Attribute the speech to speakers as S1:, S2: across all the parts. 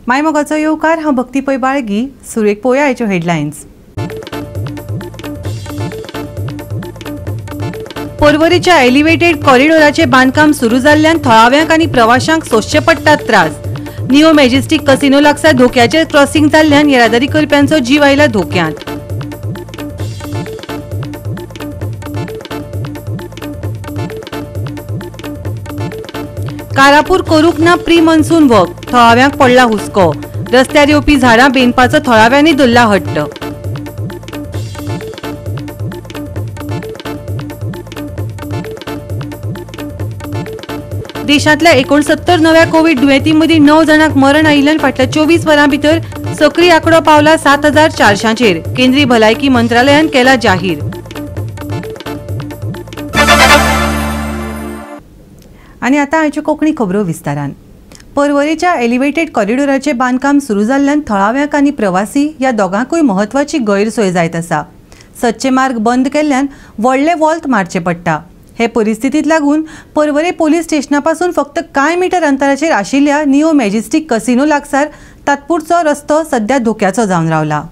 S1: मायमोगाचो येवकार. हांव भक्ती पै बाळगी. सुरवेक पळोवया आयच्यो हेडलायन्स. पर्वरीच्या एलिव्हेटेड कॉरिडोराचे बांदकाम सुरू जाल्ल्यान थळाव्यांक आनी प्रवाशांक सोंसचे पडटात त्रास. नियो मॅजेस्टिक कसिनो लागसार धोक्याचें क्रॉसिंग जाल्ल्यान येरादारी करप्यांचो जीव आयला धोक्यांत. कारापूर करूंक ना प्री मॉन्सून वर्क, थळाव्यांक पडला हुस्को. रस्त्यार येवपी झाडां बेनपाचो थळाव्यांनी धरला हट्ट. देशांतल्या 69 नव्या कोवीड दुयेंती मदीं 9 जाणांक मरण आयिल्ल्यान फाटल्या 24 वरां भितर सक्रीय आंकडो पावला 7400चेर. केंद्रीय भलायकी मंत्रालयान केला जाहीर. आनी आतां आयच्यो कोंकणी खबरो विस्तारान. पर्वरेच्या एलिव्हेटेड कॉरिडोराचें बांदकाम सुरू जाल्ल्यान थळाव्यांक आनी प्रवासी ह्या दोगांकूय म्हत्वाची गैरसोय जायत आसा. सदचे मार्ग बंद केल्ल्यान व्हडले वॉल्त मारचें पडटा. हे परिस्थितीक लागून पर्वरे पोलीस स्टेशना पासून फक्त कांय मिटर अंतराचेर आशिल्ल्या नियो मॅजेस्टिक कसिनो लागसार तात्पुरचो रस्तो सध्या धोक्याचो जावन रावला.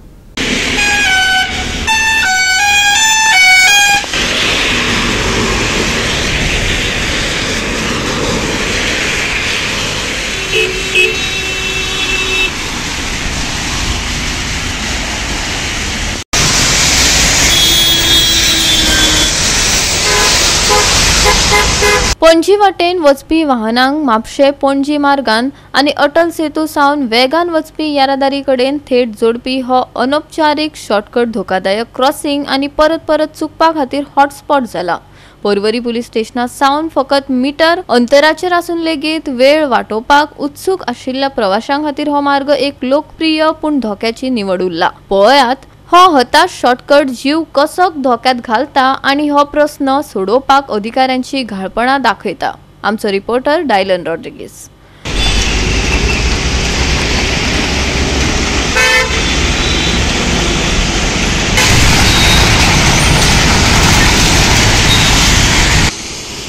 S2: पणजी वाटेन वचपी वाहनांक म्हापशें पणजी मार्गान आनी अटल सेतू सावन वेगान वचपी येरादारी कडेन थेट जोडपी हो अनौपचारीक शॉर्टकट धोकादायक क्रॉसिंग आनी परत परत चुकपा खातीर हॉटस्पॉट जाला. पर्वरी पुलीस स्टेशना सावन फकत मिटर अंतराचेर आसून लेगीत वेळ वाटोवपाक उत्सूक आशिल्ल्या प्रवाशां खातीर हो मार्ग एक लोकप्रिय पूण धोक्याची निवड उरला. पळयात हो हताश शॉर्टकट जीव कसो धोक्यात घालता आनी हो प्रस्न सोडोवपाक अधिकाऱ्यांची घाळपणां दाखयता. आमचो रिपोर्टर डायलन रॉड्रिगीस.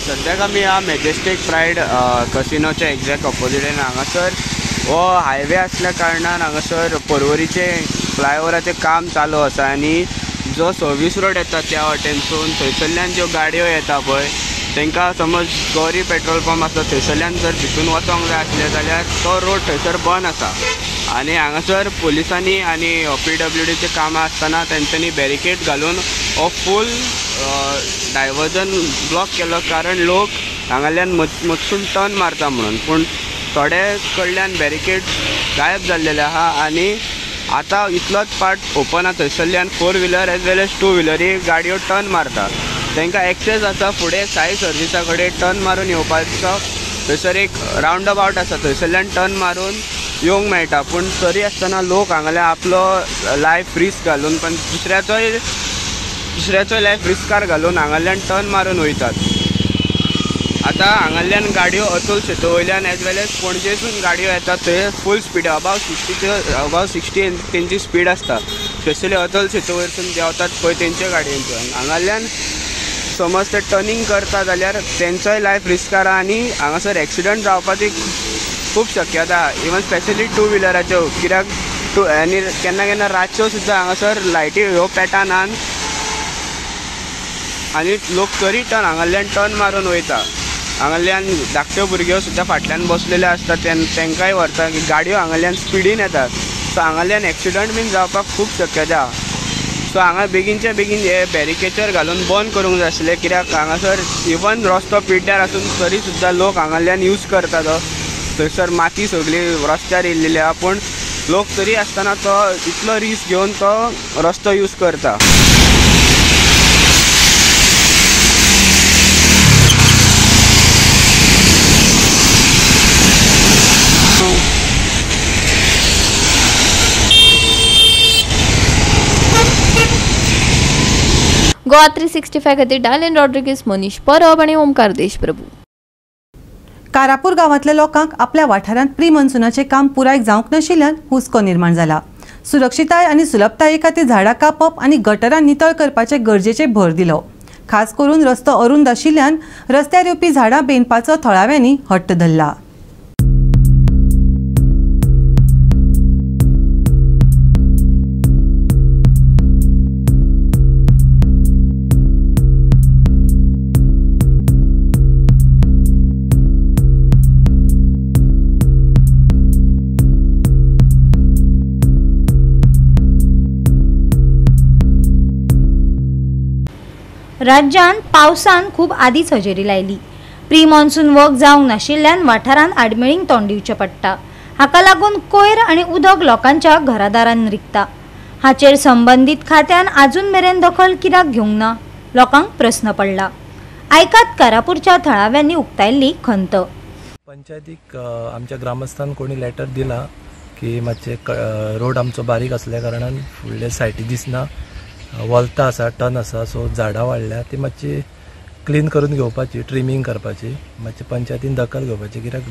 S3: सद्याक आमी ह्या मॅजेस्टीक प्रायड कसिनोच्या एक्झॅक्ट ऑपोजिटेन. हांगासर हो हायवे आसल्या कारणान हांगासर पर्वरीचे फ्लायओवराचें काम चालू आसा आनी जो सर्वीस रोड येता त्या वाटेनसून थंयसरल्यान ज्यो गाडयो येता पळय तांकां समज गौरी पेट्रोल पंप आसा थंयसरल्यान जर भितून वचोंक जाय आसलें जाल्यार तो रोड थंयसर बंद आसा आनी हांगासर पुलिसांनी आनी PWDचें कामां आसतना तेंच्यांनी बॅरिकेड घालून हो फूल डायवर्जन ब्लॉक केलो, कारण लोक हांगाल्यान मदसून टर्न मारता म्हणून. पूण थोडे कडल्यान बॅरिकेड गायब जाल्लेले आहा आनी आतां इतलोच पार्ट ओपन आसा थंयसरल्यान 4 व्हिलर एज वेल एज 2 व्हिलरी गाडयो टर्न मारता. तांकां एक्सेस आसा फुडें साई सर्विसा कडेन टर्न मारून येवपाचो, थंयसर एक रावंड अबावट आसा थंयसरल्यान टर्न मारून येवंक मेळटा. पूण तरी आसतना लोक हांगाल्यान आपलो लायफ रिस्क घालून पण दुसऱ्याचोय लायफ रिस्कार घालून हांगाल्यान टर्न मारून वयतात. आतां हांगाल्यान गाडयो अतुल सेतू वयल्यान एज वेल एज पणजेसून गाडयो येतात थंय फूल स्पीड अबाव 60 तेंची स्पीड आसता. स्पेशली अतुल सेतू वयरसून देंवतात पळय तेंच्या गाडयेंचो. हांगाल्यान समज ते टर्निंग करता जाल्यार तेंचोय लायफ रिस्कार आहा आनी हांगासर एक्सिडंट जावपाची खूब शक्यता आहा, इवन स्पेशली 2 व्हिलराच्यो. कित्याक आनी केन्ना केन्ना रातच्यो सुद्दां हांगासर लायटी ह्यो पेटानान आनी लोक तरी टर्न हांगाल्यान टर्न मारून वयता. हांगाल्यान धाकट्यो भुरग्यो सुद्दां फाटल्यान बसलेले आसता तांकांय व्हरता. गाडयो हांगाल्यान स्पिडीन येतात सो हांगाल्यान एक्सिडंट बीन जावपाक खूब शक्यता आहा. सो हांगा बेगीनच्या बेगीन हे बॅरिकेचर घालून बंद करूंक जाय आसलें, कित्याक हांगासर इवन रस्तो पिड्ड्यार आसून तरी सुद्दां लोक हांगाल्यान यूज करता. तो थंयसर माती सगळी रस्त्यार येयल्लेली आहा पूण लोक तरी आसतना तो इतलो रिस्क घेवन तो रस्तो यूज करता.
S2: गोवा 365 खातीर डायलन रॉड्रिगीस, मनीष परब आनी ओमकार देशप्रभू.
S1: कारापूर गांवांतल्या लोकांक आपल्या वाठारांत प्री मॉन्सूनाचें काम पुराय जावंक नाशिल्ल्यान हुस्को निर्माण जाला. सुरक्षिताय आनी सुलभताये खातीर झाडां कापप आनी गटरां नितळ करपाचे गरजेचेर भर दिलो. खास करून रस्तो अरुंद आशिल्ल्यान रस्त्यार येवपी झाडां बेनपाचो थळाव्यांनी हट्ट धरला.
S4: राज्यांत पावसान खूब आदींच हजेरी लायली. प्री मॉन्सून वर्क जावंक नाशिल्ल्यान वाठारांत आडमेळींक तोंड दिवचें पडटा. हाका लागून कोयर आनी उदक लोकांच्या घरादारान रिगता. हाचेर संबंदीत खात्यान आजून मेरेन दखल कित्याक घेवंक ना, लोकांक प्रस्न पडला. आयकात कारापूरच्या थळाव्यांनी उक्तायल्ली खंत.
S5: पंचायतीक आमच्या ग्रामस्थान कोणी लेटर दिला की मातशे रोड आमचो बारीक आसल्या कारणान फुडले सायटी दिसना, वलता आसा, टन आसा, सो झाडां वाडल्या ती मातशी क्लीन करून घेवपाची, ट्रिमींग करपाची, मातशी पंचायतीन दखल घेवपाची. कित्याक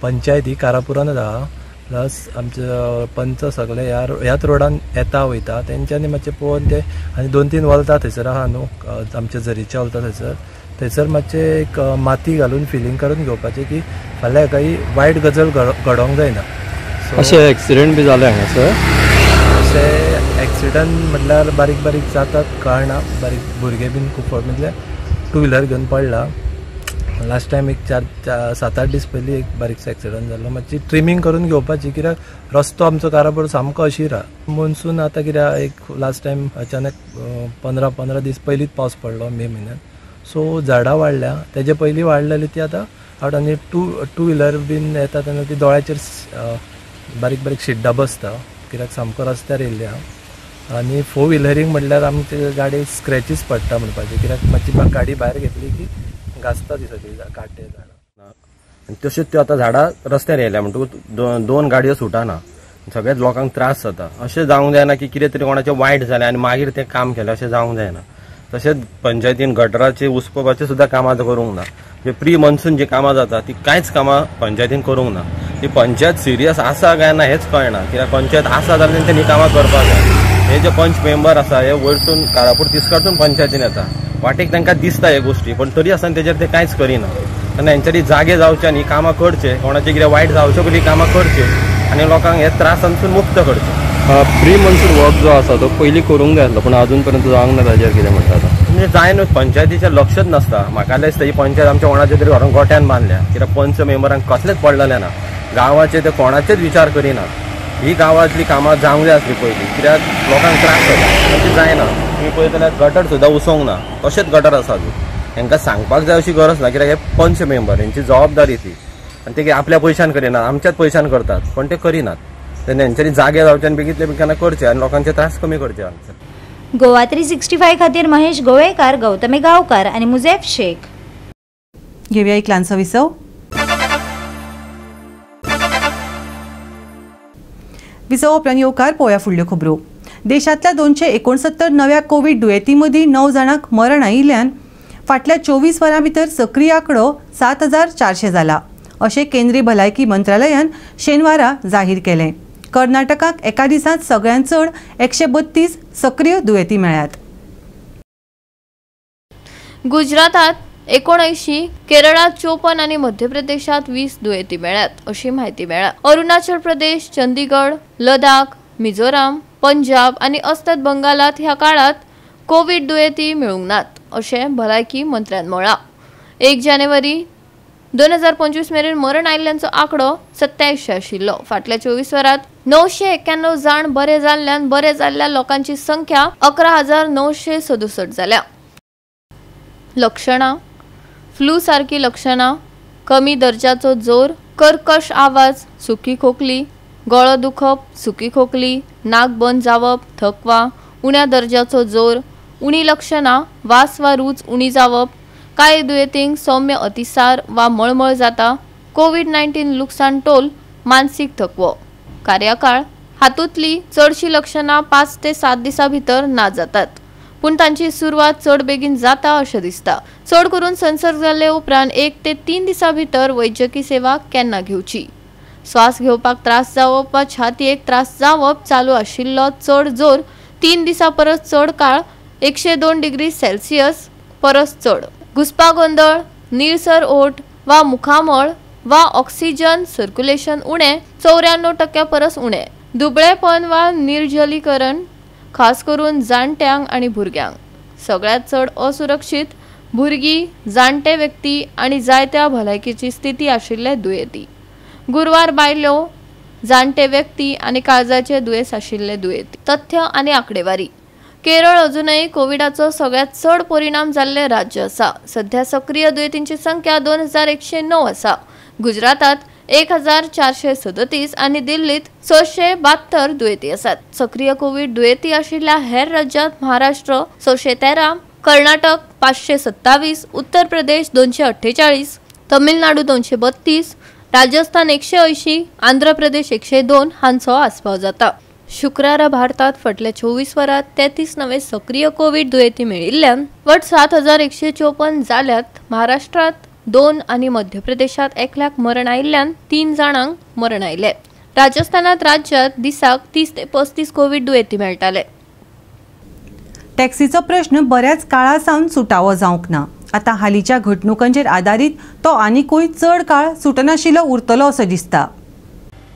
S5: पंचायत ही कारापुरानच आहा, प्लस आमचे पंच सगळे ह्या ह्याच रोडान येता वयता, तेंच्यांनी मातशें पळोवन ते आनी 2-3 वलता थंयसर आहा न्हू, आमच्या झरीच्या वलता थंयसर थंयसर मातशें एक माती घालून फिलींग करून घेवपाचें की फाल्यां काही वायट गजल घडोवंक जायना.
S6: अशें एक्सिडंट बी जालें हांगासर?
S5: अशें एक्सिडंट म्हटल्यार बारीक बारीक जातात, कळना, बारीक भुरगे बीन खूब फावट म्हटल्यार टू व्हिलर घेवन पडला. लास्ट टायम एक 7-8 दीस पयलीं एक बारीकसो एक्सिडंट जाल्लो. मातशी ट्रिमींग करून घेवपाची कित्याक रस्तो आमचो कारापूर सामको अशीर आहा. मॉन्सून आतां कित्याक एक लास्ट टायम अचानक 15-15 दीस पयलींच पावस पडलो मे म्हयन्यान, सो झाडां वाडल्या, तेजे पयलीं वाडलेली ती आतां आवट. आनी टू व्हिलर बीन येता तेन्ना ती दोळ्याचेर बारीक बारीक शिड्डा बसता कित्याक सामको रस्त्यार येयल्ली आहा. आनी फोर व्हिलरींग म्हटल्यार आमचे गाडी स्क्रॅचीस पडटा म्हणपाचें, कित्याक मातशी गाडी भायर घेतली की गाजता ती सगळी कांटे झाडां.
S7: आनी तश्योच त्यो आतां झाडां रस्त्यार येयल्या म्हणटकूच 2 गाडयो सुटना, सगळ्याच लोकांक त्रास जाता. अशें जावंक जायना की कितें तरी कोणाचें वायट जालें आनी मागीर तें काम केलें, अशें जावंक जायना. तशेंच पंचायतीन गटराचे उसपोवपाचें सुद्दां कामां करूंक ना. जे प्री मॉन्सून जी कामां जाता ती कांयच कामां पंचायतीन करूंक ना. ती पंचायत सिरियस आसा काय ना हेंच कळना, कित्याक पंचायत आसा जाल्यार तेंच्यांनी कामां करपाक जाय. हे जे पंच मेंबर आसा हे वयरसून कारापूर तिसकारसून पंचायतीन येता, वाटेक तांकां दिसता हे गोश्टी, पण तरी आसतना तेजेर ते कांयच करिना. तेन्ना हेंच्यांनी जागे जावचे आनी कामां करचे, कोणाचें कितें वायट जावचे पयलीं कामां करचे आनी लोकांक हे त्रासांसून मुक्त करचे.
S6: प्री मॉन्सून वर्क जो आसा तो पयलीं करूंक जाय आसलो, पूण अजून पर्यंत जावंक ना, ताजेर कितें म्हणटा आतां?
S7: म्हणजे जाय न्हू, पंचायतीचें लक्षच नासता. म्हाका दिसता ही पंचायत आमच्या कोणाच्या तरी व्हरून गोट्यान बांदल्या, कित्याक पंच मेंबरांक कसलेंच पडलेलें ना, गांवाचे ते कोणाचेच विचार करिना. ही गांवांतली कामां जावंक जाय आसली पयलीं, कित्याक लोकांक त्रास जाता, तशें जायना. तुमी पळयत जाल्यार गटर सुद्दां उसोवंक ना, तशेंच गटर आसा अजून. हेंकां सांगपाक जाय अशी गरज ना, कित्याक हे पंच मेंबर हेंची जबाबदारी ती, आनी ते आपल्या पयशान करिना, आमच्याच पयशान करतात, पण ते करिनात. तेन्ना हेंच्यांनी जागे जावचे आनी बेगीतले बेगीन करचे आनी लोकांचे त्रास कमी करचे हांगासर.
S4: गोवा 365 खातीर महेश गोवेकार, गौतमी गांवकार आनी मुजेफ शेख.
S1: घेवया एक ल्हानसो विसव. विसव उपरांत येवकार पळोवया फुडल्यो खबरो. देशांतल्या 269 नव्या कोवीड दुयेंती मदीं 9 जाणांक मरण आयिल्ल्यान फाटल्या 24 वरां भितर सक्रीय आंकडो 7400 जाला, अशें केंद्रीय भलायकी मंत्रालयान शेनवारा जाहीर केलें. कर्नाटकाक एका दिसांत सगळ्यांत चड 132 सक्रीय दुयेंती मेळ्ळ्यात.
S2: गुजरातात 79, केरळात 54 आनी मध्य प्रदेशात 20 दुयेंती मेळ्ळ्यात अशी म्हायती मेळ्ळ्या. अरुणाचल प्रदेश, चंदीगड, लडाख, मिझोराम, पंजाब आनी अस्तंत बंगालात ह्या काळात कोवीड दुयेंती मेळूंक नात अशें भलायकी मंत्र्यान म्हळां. 1 जानेवारी 2025 मेरेन मरण आयिल्ल्यांचो आंकडो 87 आशिल्लो. फाटल्या 24 वरांत 991 जाण बरे जाल्ल्यान बरे जाल्ल्या लोकांची संख्या 11,967 जाल्या. लक्षणां: फ्लू सारकी लक्षणां, कमी दर्जाचो जोर, कर्कश आवाज, सुकी खोकली, गळो दुखप, सुकी खोकली, नाक बंद जावप, थकवा, उण्या दर्जाचो जोर, उणी लक्षणां, वास वा रूच उणी जावप. कांय दुयेंतींक सौम्य अतिसार वा मळमळ जाता. कोवीड-19 लुकसाण टोल, मानसीक थकवो. कार्यकाळ हातूंतली चडशीं लक्षणां 5 ते 7 दिसां भितर ना जातात, पूण तांची सुरवात चड बेगीन जाता अशें दिसता. चड करून संसर्ग जाले उपरांत 1 ते 3 दिसां भितर वैजकी सेवा केन्ना घेवची. श्वास घेवपाक त्रास जावप वा छातयेक त्रास जावप चालू आशिल्लो चड जोर 3 दिसां परस चड काळ 102 डिग्री सेल्सियस परस चड, घुस्पागोंदळ, निळसर ओठ वा मुखामळ वा ऑक्सिजन सर्क्युलेशन उणें 94% परस उणें, दुबळेपण वा निर्जलीकरण, खास करून जाणट्यांक आनी भुरग्यांक. सगळ्यांत चड असुरक्षीत भुरगीं, जाणटे व्यक्ती आनी जायत्या भलायकेची स्थिती आशिल्ले दुयेंती, गुरवार बायलो, जाणटे व्यक्ती आनी काळजाचे दुयेंस आशिल्ले दुयेंती. तथ्य आनी आंकडेवारी. केरळ अजूनही कोविडाचो सगळ्यात चड परिणाम जाल्ले राज्य आसा. सध्या सक्रीय दुयेंतींची संख्या 2109 आसा. गुजरातात 1437 आनी दिल्लीत 672 दुयेंती आसात. सक्रीय कोविड दुयेंती आशिल्ल्या हेर राज्यांत महाराष्ट्र 613, कर्नाटक 527, उत्तर प्रदेश 248, तमिळनाडू 232, राजस्थान 180, आंध्र प्रदेश 102 हांचो आस्पाव जाता. शुक्रारा भारतात फाटल्या 24 वरांत 33 नवे सक्रीय कोविड दुयेंती मेळिल्ल्यान वट 7154 जाल्यात. महाराष्ट्रात 2 आनी मध्य प्रदेशात 1 लाख मरण आयिल्ल्यान 3 जाणांक मरण आयले. राजस्थानात राज्यात दिसाक 30 ते 35 कोविड दुयेंती मेळटाले.
S1: टॅक्सीचो प्रश्न बऱ्याच काळा सावन सुटावो जावंक ना. आतां हालींच्या घडणुकांचेर आदारीत तो आनिकूय चड काळ सुटनाशिल्लो उरतलो असो दिसता.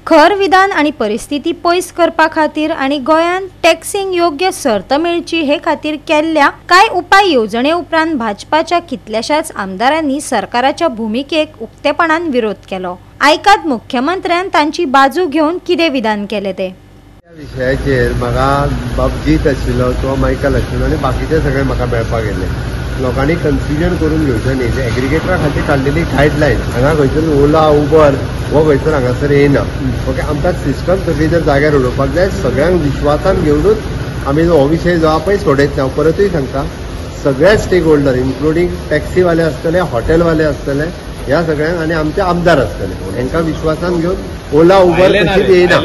S4: खर विधान आनी परिस्थिती पयस करपा खातीर आनी गोंयांत टॅक्सींक योग्य सर्त मेळची हे खातीर केल्ल्या कांय उपाय येवजणे उपरांत भाजपाच्या कितल्याशाच आमदारांनी सरकाराच्या भुमिकेक उक्तेपणान विरोध केलो. आयकात मुख्यमंत्र्यान तांची बाजू घेवन कितें विधान केलें तें.
S8: ह्या विशयाचेर म्हाका बाब जीत आशिल्लो तो मायकल आशिल्लो आनी बाकीचे सगळे म्हाका मेळपाक गेले. लोकांनी कन्फ्युजन करून घेवचें न्ही. एग्रिगेटरा खातीर काडलेली गायडलायन हांगा खंयसर ओला उबर हो खंयसर हांगासर येना. ओके, आमकां सिस्टम सगळी जर जाग्यार उडोवपाक जाय सगळ्यांक विश्वासान घेवनूच आमी हो विशय जो आहा पळय सोडयत ना. हांव परतूय सांगता, सगळे स्टेक होल्डर इन्क्लुडींग टॅक्सीवाले आसतले, हॉटेलवाले आसतले, ह्या सगळ्यांक आनी आमचे आमदार आसतले, हांकां विश्वासान घेवन ओला उबर कशीच येना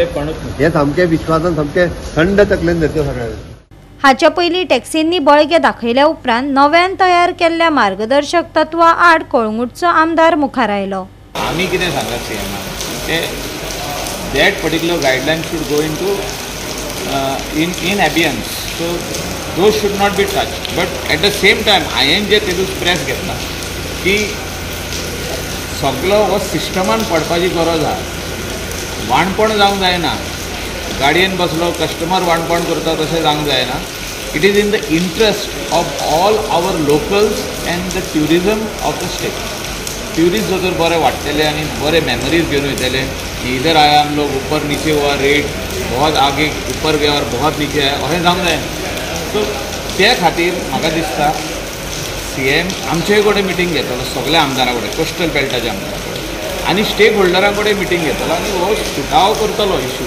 S8: हें सामकें विश्वासान सामकें थंड तकलेन धरचें सगळ्यांक.
S4: हाच्या पयलीं टॅक्सींनी बळगें दाखयल्या उपरांत नव्यान तयार केल्ल्या मार्गदर्शक तत्वा आड कळंगूटचो आमदार मुखार आयलो.
S9: आमी कितें सांगतात सीएमाक ते that particular guideline should go into in abeyance, so those should not be touch. But at the same time हांवें जे तेतून प्रेस घेतला की सगलो हो सिस्टमान पडपाची गरज आहा. वाणपण जावंक जायना. गाडयेन बसलो कस्टमर वाणपण करता तशें जावंक जायना. It is in the interest of all our locals and the tourism of the state. Tourist जर तर बरे वाडटले आनी बरे मेमरीज घेवन वयतले. इधर आया हम लोग, ऊपर नीचे हुआ रेट बहुत आगे ऊपर गया और बहुत नीचे आया, अशें जावंक जायना. सो ते खातीर म्हाका दिसता सी एम आमचे कडेन मिटींग घेतलो, सगळ्या आमदारां कडेन, कोस्टल बेल्टाच्या आमदारां कडेन आनी स्टेक होल्डरां कडेन मिटींग घेतलो आनी हो सुटावो करतलो इशू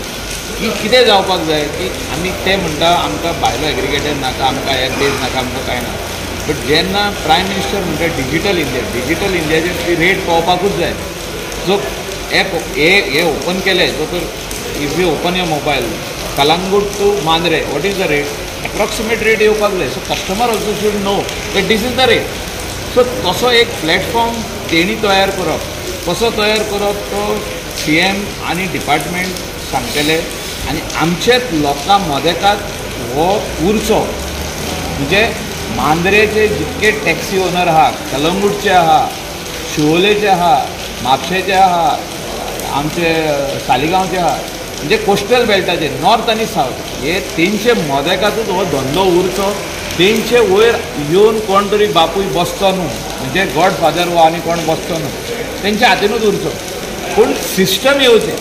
S9: की कितें जावपाक जाय. की आमी ते म्हणटा आमकां भायलो एग्रिगेटर नाका, आमकां एप बेज नाका, आमकां कांय ना. बट जेन्ना प्रायम मिनिस्टर म्हणटा डिजिटल इंडिया, डिजिटल इंडियाचेर ती रेट पावपाकूच जाय. जो एप हे ओपन केले, जो तर if you open your mobile Calangute to Mandrem what is the rate, approximate rate येवपाक जाय. So customer also should know that this is the rate. So तसो एक प्लॅटफॉर्म तेणी तयार करप, कसो तयार करप तो सी एम आनी डिपार्टमेंट सांगतले आनी आमचेच लोकां मदेकात हो उरचो. म्हणजे मांद्रेचे जितके टॅक्सी ओनर आहा, कलंगूटचे आहा, शिवोलेचे आहा, म्हापशेचे आहा, आमचे सालिगांवचे आहा, म्हणजे कोस्टल बेल्टाचे नॉर्थ आनी सावथ हे तेंचे मदेकातूच हो धंदो उरचो. तेंचे वयर येवन कोण तरी बापूय बसचो न्हू, म्हणजे गॉड फादर हो आनी कोण बसचो न्हू, तेंच्या हातीनूच उरचो. पूण सिस्टम येवचें,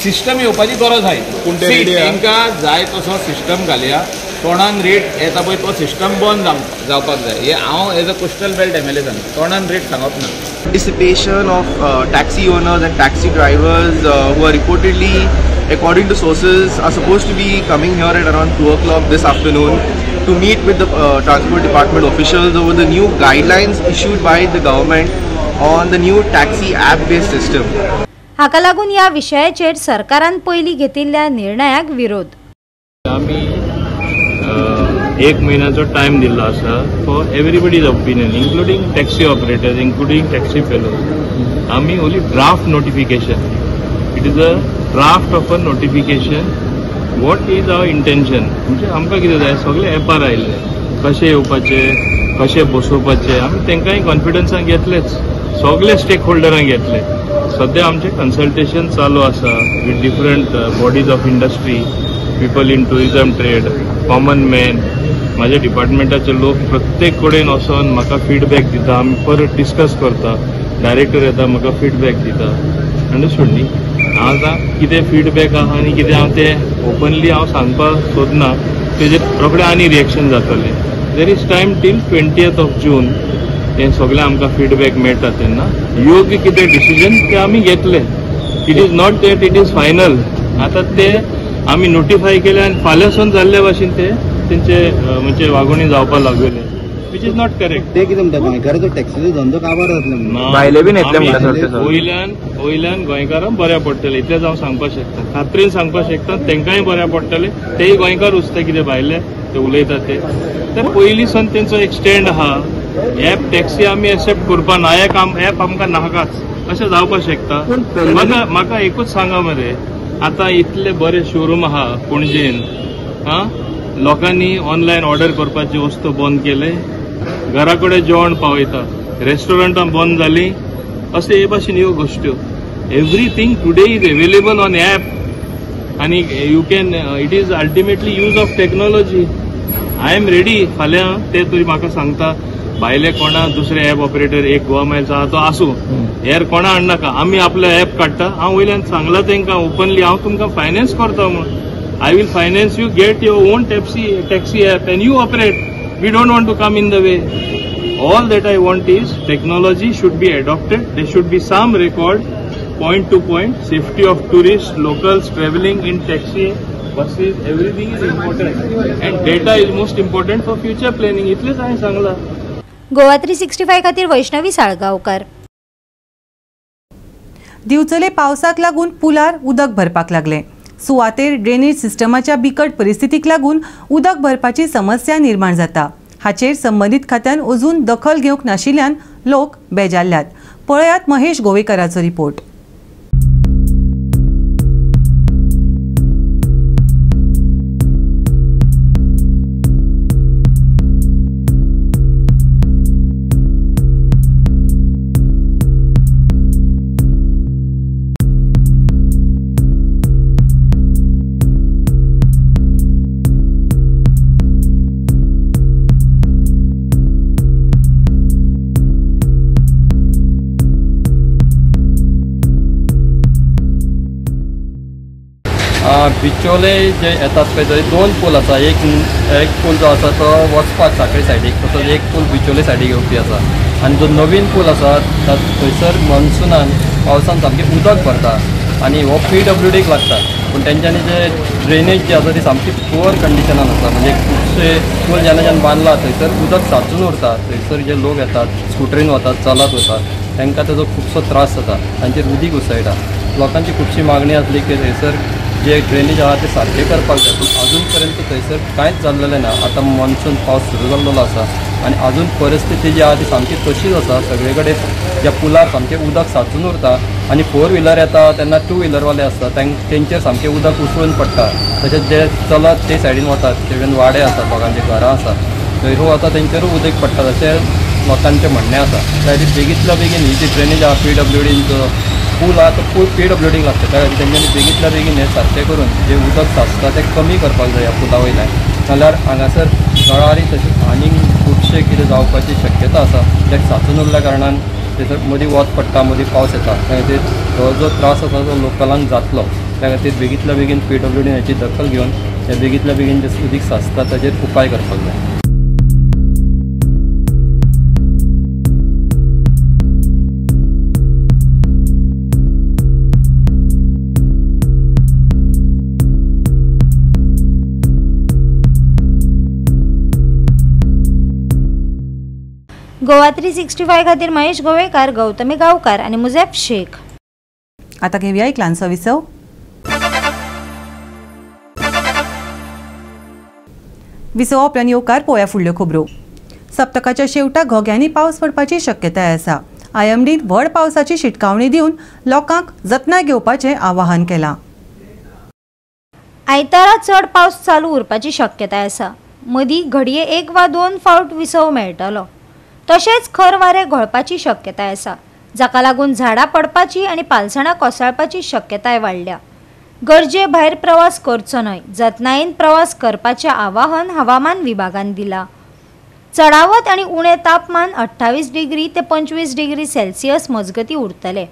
S9: सिस्टम येवपाची गरज आहा. तांकां जाय तसो सिस्टम घालया. तोंडान रेट येता पळय तो सिस्टम बंद जावपाक जाय. हे हांव as a coastal belt M L A सांगता, तोंडान रेट सांगप ना.
S10: Participation of taxi owners and taxi drivers who are reportedly, according to sources, are supposed to be coming here at around 2 o'clock this afternoon to meet with the transport department officials over the new guidelines issued by the government on the new taxi app-based system.
S4: हाका लागून ह्या विशयाचेर सरकारान पयलीं घेतिल्ल्या निर्णयाक विरोध.
S6: आमी एक म्हयन्याचो टायम दिल्लो आसा for everybody's opinion, including taxi operators, including taxi fellows. आमी only draft notification, it is a draft of a notification. What is our intention म्हणजे आमकां कितें जाय, सगळे एपार आयिल्ले कशें येवपाचें, कशें बसोवपाचें, आमी तांकांय कॉन्फिडन्सान घेतलेच, सगळे स्टेक होल्डरांक घेतले. सद्या आमचें कन्सल्टेशन चालू आसा with different bodies of industry, people in tourism trade, common man. म्हाज्या डिपार्टमेंटाचे लोक प्रत्येक कडेन वचोन म्हाका फिडबॅक दिता, आमी परत डिस्कस करता, डायरेक्टर येता म्हाका फिडबॅक दिता. अंडरस्टूड न्ही? हांव आतां कितें फिडबॅक आहा आनी कितें हांव तें ओपनली हांव सांगपाक सोदना, तेजेर रोखडें आनी रिएक्शन जातलें. There is time till 20th of June. हें सगळें आमकां फिडबॅक मेळटा तेन्ना योग्य कितें डिसिजन ते आमी घेतले. It is not that it is final. आतां ते आमी नोटिफाय केले आनी फाल्यांसून जाल्ले भाशेन ते तेंचे म्हणजे वागोवणी जावपाक लागले, which is not correct.
S11: ते कितें म्हणटा गोंयकाराचो टॅक्सीचो धंदो काबार जातलो,
S3: भायले बीन येतले म्हणटा.
S6: वयल्यान वयल्यान गोंयकारांक बऱ्या पडटलें इतलेंच हांव सांगपाक शकता, खात्रीन सांगपाक शकता. तांकांय बऱ्या पडटलें, तेय गोंयकार उस्ता कितें भायले ते उलयतात ते. तर पयलीं सावन तेंचो एक स्टँड आहा, एप टॅक्सी आमी एक्सेप्ट करपा ना, एप आमकां नाकाच अशें जावपाक शकता. म्हाका म्हाका एकूच सांगा मरे, आतां इतले बरे शोरूम आहा पणजेन, आं लोकांनी ऑनलायन ऑर्डर करपाची वस्तू बंद केले, घरा कडेन जेवण पावयता, रेस्टॉरंटां बंद जालीं, अशें हे भाशेन ह्यो गोश्ट्यो. Everything today is available on app आनी you can, it is ultimately use of technology. I am ready. फाल्यां ते तुमी म्हाका सांगता भायले कोणा दुसरे एप ऑपरेटर एक गोवा मायल्स आहा तो आसूं, हेर कोणा हाडनाका, आमी आपलो एप काडटा. हांव वयल्यान सांगलां तांकां ओपनली, हांव तुमकां फायनान्स करता म्हूण. I will finance you, get your own taxi app and you operate. We don't want to come in the way. All that I want is technology should be adopted. There should be some record, point to point, safety of tourists, locals traveling in taxi, buses, everything is important. And data is most important for future planning. इतलेंच हांवें सांगलां.
S4: गोवा 365 खातीर वैष्णवी साळगांवकार.
S1: दिवचले पावसाक लागून पुलार उदक भरपाक लागलें. सुवातेर ड्रेनेज सिस्टमाच्या बिकट परिस्थितीक लागून उदक भरपाची समस्या निर्माण जाता. हाचेर संबंदीत खात्यान अजून दखल घेवंक नाशिल्ल्यान लोक बेजारल्यात. पळयात महेश गोवेकराचो रिपोर्ट.
S12: बिचोले जे येतात पळय थंय दोन पूल आसा. एक पूल जो आसा तो वचपाक साखळी सायडीक, तसोच एक पूल बिचोले सायडीक येवपी आसा. आनी जो नवीन पूल आसा थंयसर मॉन्सुनान पावसान सामकें उदक भरता आनी हो PWDक लागता. पूण तेंच्यांनी जे ड्रेनेज जी आसा ती सामकी पुअर कंडिशनान आसा. म्हणजे खुबशे पूल जेन्ना जेन्ना बांदला थंयसर उदक साचून उरता. थंयसर जे लोक येतात स्कुटरीन वतात, चलत वतात, तांकां तेजो खुबसो त्रास जाता, तांचेर उदीक उसळटा. लोकांची खुबशी मागणी आसली की थंयसर जे ड्रेनेज आहा ते सारकें करपाक जाय, पूण अजून पर्यंत थंयसर कांयच जाल्लेलें ना. आतां मॉन्सून पावस सुरू जाल्लो आसा आनी अजून परिस्थिती जी आहा ती सामकी तशीच आसा. सगळे कडेन ज्या पुलार सामकें उदक साचून उरता आनी 4 व्हिलर येता तेन्ना 2 व्हिलरवाले आसता तेंचेर सामकें उदक उसळून पडटा. तशेंच जे चलत ते सायडीन वतात, ते वाडे आसात, लोकांचे घरां आसात, थंय वता तेंचेरूय उदक पडटा अशें लोकांचें म्हणणें आसा. त्या खातीर बेगींतल्या बेगीन ही जी ड्रेनेज आहा PWDचो पूल आहा तो पूल PWDक लागता. त्या खातीर तेंच्यांनी बेगींतल्या बेगीन हें सारकें करून जें उदक साचता तें कमी करपाक जाय ह्या पुला वयल्यान. जाल्यार हांगासर गळारी तशेंच आनीक खुबशें कितें जावपाची शक्यता आसा. उदक साचून उरल्या कारणान थंयसर मदीं वत पडटा, मदीं पावस येता, त्या खातीर हो जो त्रास आसा तो लोकलांक जातलो. त्या खातीर बेगींतल्या बेगीन PWDन हेची दखल घेवन हे बेगींतल्या बेगीन जें उदीक साचता ताचेर उपाय करपाक जाय.
S4: गोवा 365 खातीर महेश गोवेकार, गौतमी गांवकार आनी मुझेफ शेख.
S1: आता घेऊया एक ल्हानसो विसव. विसवा उपरांत येवकार पळोवया फुडल्यो खबरो. सप्तकाच्या शेवटाक घोग्यांनी पावस पडपाची शक्यताय आसा. IMDन व्हड पावसाची शिटकावणी दिवन लोकांक जतनाय घेवपाचें आवाहन केलां.
S4: आयतारा चड पावस चालू उरपाची शक्यताय आसा. मदीं घडये 1 वा 2 फावट विसव मेळटलो. तशेंच खर वारें घोळपाची शक्यताय आसा, जाका लागून झाडां पडपाची आनी पालसणां कोसळपाची शक्यताय वाडल्या. गरजे भायर प्रवास करचो न्हय, जतनायेन प्रवास करपाचें आवाहन हवामान विभागान दिलां. चडावत आनी उणें तापमान 28 डिग्री ते 25 डिग्री सेल्सियस मजगतीं उरतलें.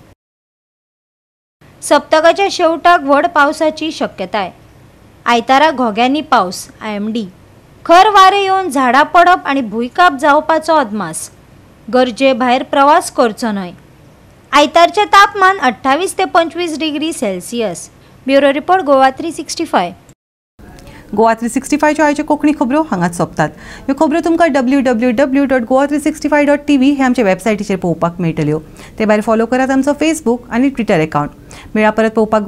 S4: सप्तकाच्या शेवटाक व्हड पावसाची शक्यताय. आयतारा घोग्यांनी पावस. IMD. खर वारें येवन झाडां पडप आनी भुंयकांप जावपाचो अदमास. गरजे भायर प्रवास करचो न्हय. आयतारचें तापमान 28 ते 25 degree Celsius. Bureau report, Goa 365.
S1: Goa 365च्यो आयच्यो कोंकणी खबरो हांगाच सोंपतात. ह्यो खबरो तुमकां www.goa365.tv हे आमचे वेबसायटीचेर पळोवपाक मेळटल्यो. ते भायर फॉलो करात आमचो फेसबूक आनी ट्विटर एकावंट. मेळा परत पळोवपाक.